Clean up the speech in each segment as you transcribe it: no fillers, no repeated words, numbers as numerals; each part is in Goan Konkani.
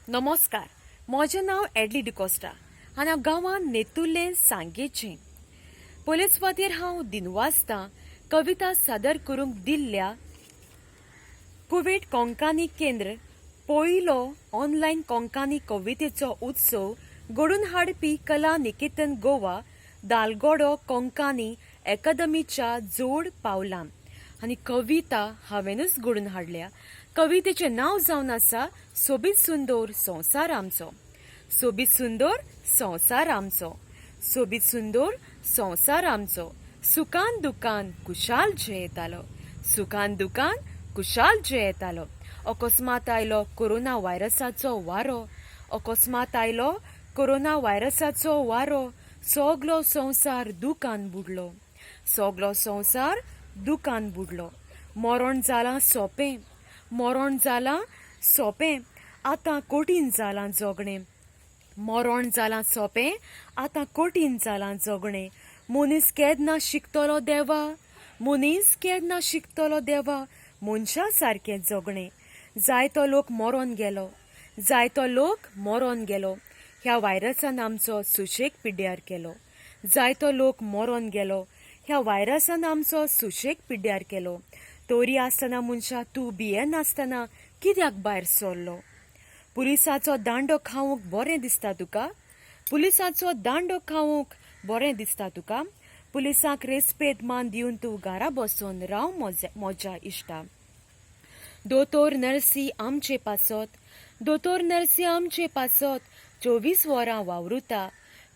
नमस्कार, म्हजें नांव एडली डिकोस्टा आनी हांव गांवांत नेतुर्ले सांगेचें. पयले सुवातेर हांव दिनवासतां कविता सादर करूंक दिल्ल्या कुवेट कोंकानी केंद्र, पयलो ऑनलायन कोंकानी कवितेचो उत्सव घडोवन हाडपी कला निकेतन गोवा, दालगोडो कोंकानी एकादमीच्या जोड पावलां. आनी कविता हांवेंनूच घडोवन हाडल्या. कवितेचें नांव जावन आसा सोबीत सुंदर संवसार आमचो. सोबीत सुंदर संवसार आमचो, सोबीत सुंदर संवसार आमचो, सुखान दुखान खुशाल जियेतालो, सुखान दुखान खुशाल जियेतालो. अकस्मात आयलो कोरोना व्हायरसाचो वारो, अकस्मात आयलो कोरोना व्हायरसाचो वारो, सगलो संवसार दुखान बुडलो, सगलो संवसार दुखान बुडलो. मरण जालां सोंपें, मरण जालां सोंपें, आतां कठीण जालां जगणें. मरण जालां सोंपें, आतां कठीण जालां जगणें. मनीस केन्ना शिकतलो देवा, मनीस केन्ना शिकतलो देवा, मनशा सारकें जगणें? जायतो लोक मरोन गेलो, जायतो लोक मरोन गेलो, ह्या व्हायरसान आमचो सुशेग पिड्ड्यार केलो. जायतो लोक मरोन गेलो, ह्या व्हायरसान आमचो सुशेग पिड्ड्यार केलो. तरी आसतना मनशा तूं भियेनासतना कित्याक भायर सरलो? पुलिसाचो दांडो खावंक बरें दिसता तुका? पुलिसाचो दांडो खावंक बरें दिसता तुका? पुलिसांक रेस्पेद मान दिवन तूं घरा बसून राव म्हज्या इश्टा. दोतोर नर्सी आमचे पासत, दोतोर नर्सी आमचे पासत 24 वरां वावरुता.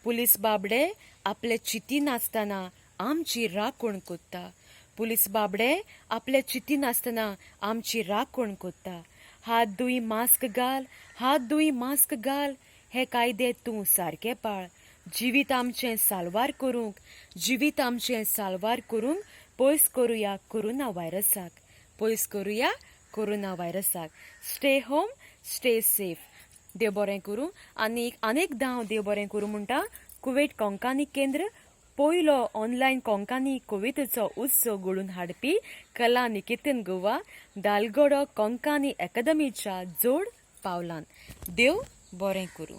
पुलीस बाबडे आपले चिंतिनासतना आमची राखण कोत्ता. पुलीस बाबडे आपले चिंतिनासतना आमची राखण कोत्ता. हात धुय, मास्क घाल, हात धुय, मास्क घाल, हे कायदे तूं सारके पाळ. जिवीत आमचें साल्वार करूंक, जिवीत आमचें साल्वार करूंक, पयस करुया कोरोना व्हायरसाक, पयस करुया corona व्हायरसाक. Stay home, stay safe. देव बरें करूं. आनी अनेकदां हांव देव बरें करूं म्हणटा कुवेट कोंकानी केंद्र, पयलो ऑनलायन कोंकानी कवितेचो उत्सव घडोवन हाडपी कला निकेतन गोवा, दालगोडो कोंकानी एकादमीच्या जोड पावलान. देव बरें करूं.